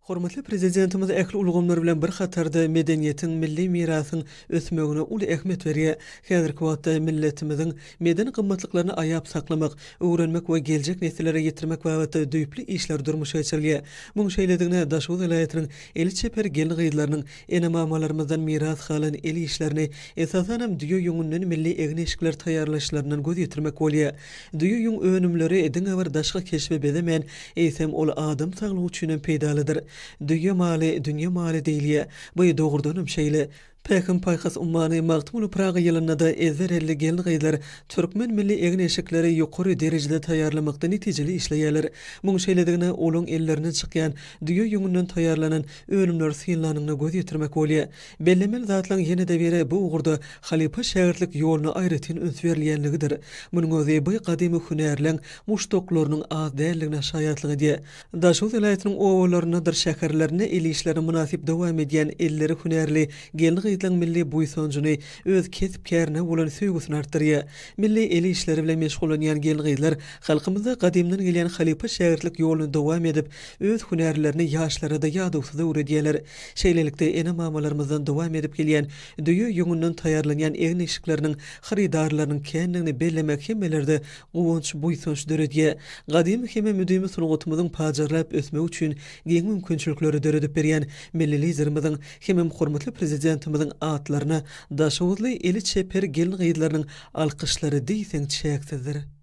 Hormatly Prezidentimiz ähli ulgamlar bilen bir hatarda medeniýetiň, milli mirasyň ösmegine uly ähmiýet berýär. Häzirki wagtda milletimiziň medeni gymmatlyklaryny aýap saklamak, öwrenmek we geljek nesillere ýetirmek babatda düýpli işler durmuşa geçirilýär. Muň şeýledigine Daşoguz welaýatynyň eli çeper gelin-gyzlarynyň ene-mamalarymyzdan miras galan el işlerini, esasanam düýe ýüňünden milli egin-eşikleri taýýarlaýyşlaryndan göz ýetirmek bolýar. Düýe ýüň önümleri diňe bir daşky keşbi bezemän, eýsem, ol adam saglygy üçinem peýdalydyr. Düýe maly, dünýe maly diýilýär. Bu, dogrudanam, şeýle. Pähim-paýhas ummany Magtymguly Pyragy ýylynda-da ezber elli gelin-gyzlar türkmen milli egin-eşikleri ýokary derejede taýýarlamakda netijeli işleýärler. Muň şeýledigine olaň ellerinden çykýan düýe ýüňünden taýýarlanan önümleri synlanyňda göz ýetirmek bolýar. Bellemeli zatlaryň ýene-de biri bu ugurda halypa-şägirtlik ýoluna aýratyn üns berilýänligidir. Munuň özi bu gadymy hünärleň muşdaklarynyň az däldigine şaýatlyk edýär. Daşoguz welaýatynyň obalaryndadyr şäherlerinde el işlerini mynasyp dowam edýän elleri hünärli gelin-gyzlaryň milli buýsanjyny, öz kesp-kärine bolan söýgüsini artdyrýar. Milli el işleri bilen meşgullanýan gelin-gyzlar halkymyzda gadymdan gelýän halypa-şägirtlik ýoluny dowam edip, öz hünärlerini ýaşlara-da ýadawsyz öwredýärler. Şeýlelikde, ene-mamalarymyzdan dowam edip gelýän düýe ýüňünden taýýarlanýan egin-eşikleriniň hyrydarlarynyň kändigini bellemek hemmelerde guwanç-buýsanç döredýär. Gadymy hem müdimi sungatymyzyň pajarlap ösmegi üçin giň mümkinçilikleri döredip berýän Milli Liderimiziň hemem hormatly Prezidentimiziň atlaryna daşoguzly eli çeper gelin-gyzlarynyň alkyşlary diýseň çäksizdir.